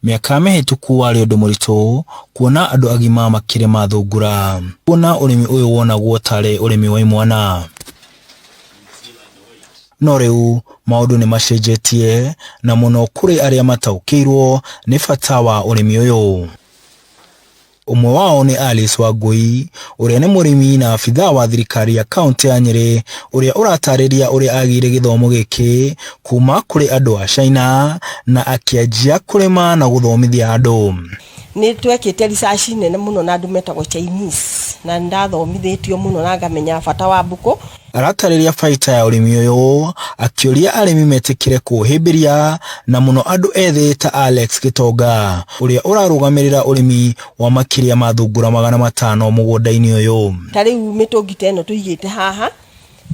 Mĩaka mĩhĩtũku warĩ ũndũ mũritũ kuona andũ agima makĩrĩma thungura, kuona ũrĩmi ũyũ wonagwo tarĩ ũrĩmi wa imwana. No rĩu maũndũ nĩ macenjetie na mũno kũrĩ arĩa mataũkĩirwo nĩ bata wa ũrĩmi ũyũ. Ũmwe wao nĩ Alice Wangui, ũrĩa nĩ mũrĩmi na abithaa wa thirikari ya kaũntĩ ya Nyĩrĩ, ũrĩa ũratarĩria ũrĩa agĩire gĩthomo gĩkĩ kuma kũrĩ andũ a China na akĩanjia kũrĩma na gũthomithia andũ. Nĩ twekĩte research nene mũno na andũ metagwo Chinese na nĩ ndathomithĩtio mũno na ngamenya bata wa mbũkũ. Aratarĩria baita ya ũrĩmi ũyũ akĩũria arĩmi metĩkĩre kũũhĩmbĩria na mũno andũ ethĩ ta Alex Gĩtonga ũrĩa ũrarũgamĩrĩra ũrĩmi wa makĩria ma thungura 500 mũgũnda-inĩ ũyũ. Ta rĩu mĩtũngi ta ĩno tũigĩte haha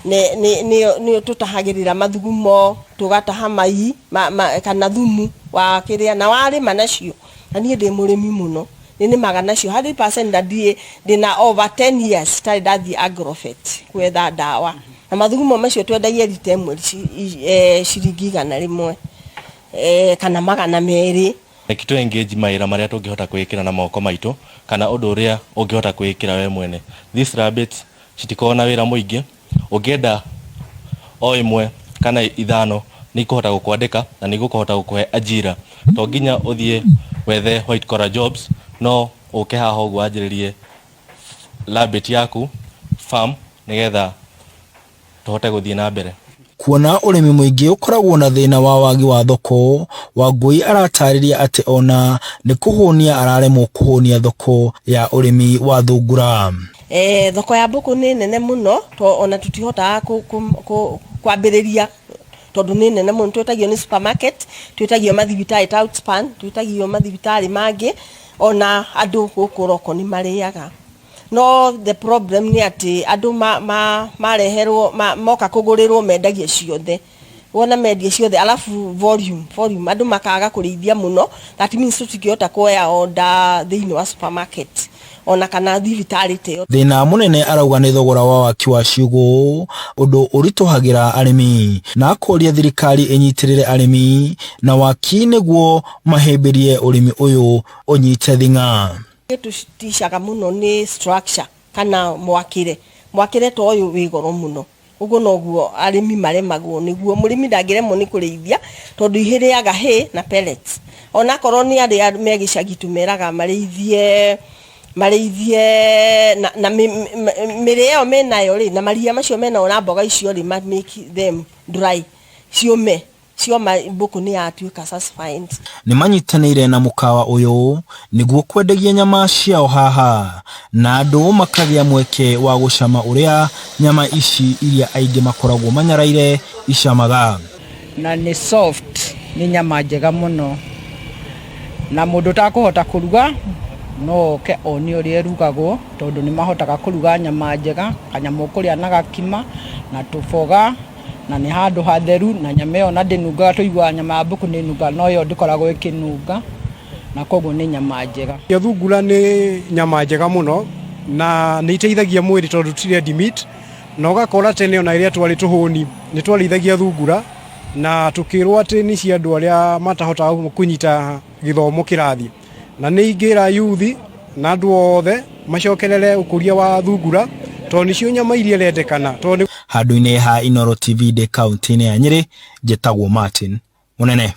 nĩ tũtahagĩrĩra mathugumo, tũgataha mai kana thumu wa kĩrĩa na warĩma nacio, na niĩ ndĩ mũrĩmi mũno. Nĩ nĩmaga nacio 100% na ndiĩ ndĩna over 10 years itarĩ ndathiĩ agrovet gwetha ndawa na mathugumo macio twendagia rita ĩmwe ciringi 100 kana 200. Reke tũ engage mawĩra marĩa tũngĩhota kwĩĩkĩra na moko maitũ kana ũndũ ũrĩa ũngĩhota kwĩĩkĩra we mwene. These rabbits citikoragwo na wĩra mũingĩ, ũngĩenda o ĩmwe kana ithano nĩ ikũhota gũkwandĩka na nĩ igũkũhota gũkũhe ajira. To nginya ũthiĩ wethe white collar jobs, no ũke haha ũguo wanjĩrĩrie rabbit yaku farm nĩgetha tũhote gũthiĩ na mbere. Kuona ũrĩmi mũingĩ ũkoragwo na thĩna wa wagi wa thoko, Wangui aratarĩria atĩ ona nĩ kũhũnia araremwo kũhũnia thoko ya ũrĩmi wa thungura. Thoko ya mbũkũ nĩ nene mũno to ona tũtihotaga kwambĩrĩria tondũ nĩ nene mũno. Twĩtagio nĩ supermarket, twĩtagio mathibitarĩ ta Outspan, twĩtagio mathibitarĩ mangĩ, ona andũ gũkũ roko nĩ marĩaga. No the problem nĩ atĩ andũ mareherwo moka kũgũrĩrwo mendagia ciothe. Wona mendia ciothe alafu volume andũ makaga kũrĩithia mũno, that means tũtingĩhota kuoya order thĩinĩ wa supermarket ona kana thibitarĩ ta ĩyo. Thĩna mũnene arauga nĩ thogora wa waki wa ciugũ, ũndũ ũritũhagĩra arĩmi, na akoria thirikari ĩnyitĩrĩre arĩmi na waki nĩguo mahĩmbĩrie ũrĩmi ũyũ ũnyite thing'a. Gĩtũticaga mũno nĩ structure kana mwakĩre. Mwakĩre ta ũyũ wĩ goro mũno. Ũguo noguo arĩmi maremagwo nĩguo mũrĩmi ndangĩremwo nĩ kũrĩithia tondũ ihĩrĩaga hay na pellets. Onakorwo nĩ arĩa me gĩcagi tũmeraga marĩithie marĩithie na mĩrĩo ĩyo menayo rĩ na maria macio menayo na mboga icio rĩ, make them dry ciũme, cioma mbũkũ nĩ yatuĩka satisfied. Nĩ manyitanĩire na mũkawa ũyũ nĩguo kwendagia nyama ciao haha na andũ makagĩa mweke wa gũcama ũrĩa nyama ici iria aingĩ makoragwo manyaraire icamaga. Na nĩ soft, nĩ nyama njega mũno, na mũndũ ũtakũhota kũruga no oke one ũrĩa ĩrugagwo tondũ nĩ mahotaga kũruga nyama njega, kanyama ũkũrĩa na gakima na tũboga, na nĩ handũ hatheru, na nyama ĩyo ona ndĩnungaga, tũiguaga nyama ya mbũkũ nĩ ĩnungaga no ĩyo ndĩkoragwo ĩkĩnunga, na koguo nĩ nyama njega. Thungura nĩ nyama njega mũno na nĩ iteithagia mwĩrĩ tondũ ti red meat, na ũgakora tene ona rĩrĩa twarĩ tũhũni nĩ twarĩithagia thungura na tũkĩrwo atĩ nĩ cia andũ arĩa matahotaga kũnyita gĩthomo kĩrathi. Na nĩ ingĩra yuthi na andũ othe macokerere ũkũria wa thungura tondũ nĩcio nyama iria irendekana. Handũ-inĩ ha Inooro TV ndĩ kaũntĩ-inĩ ya Nyĩrĩ, njĩtagwo Martin Mũnene.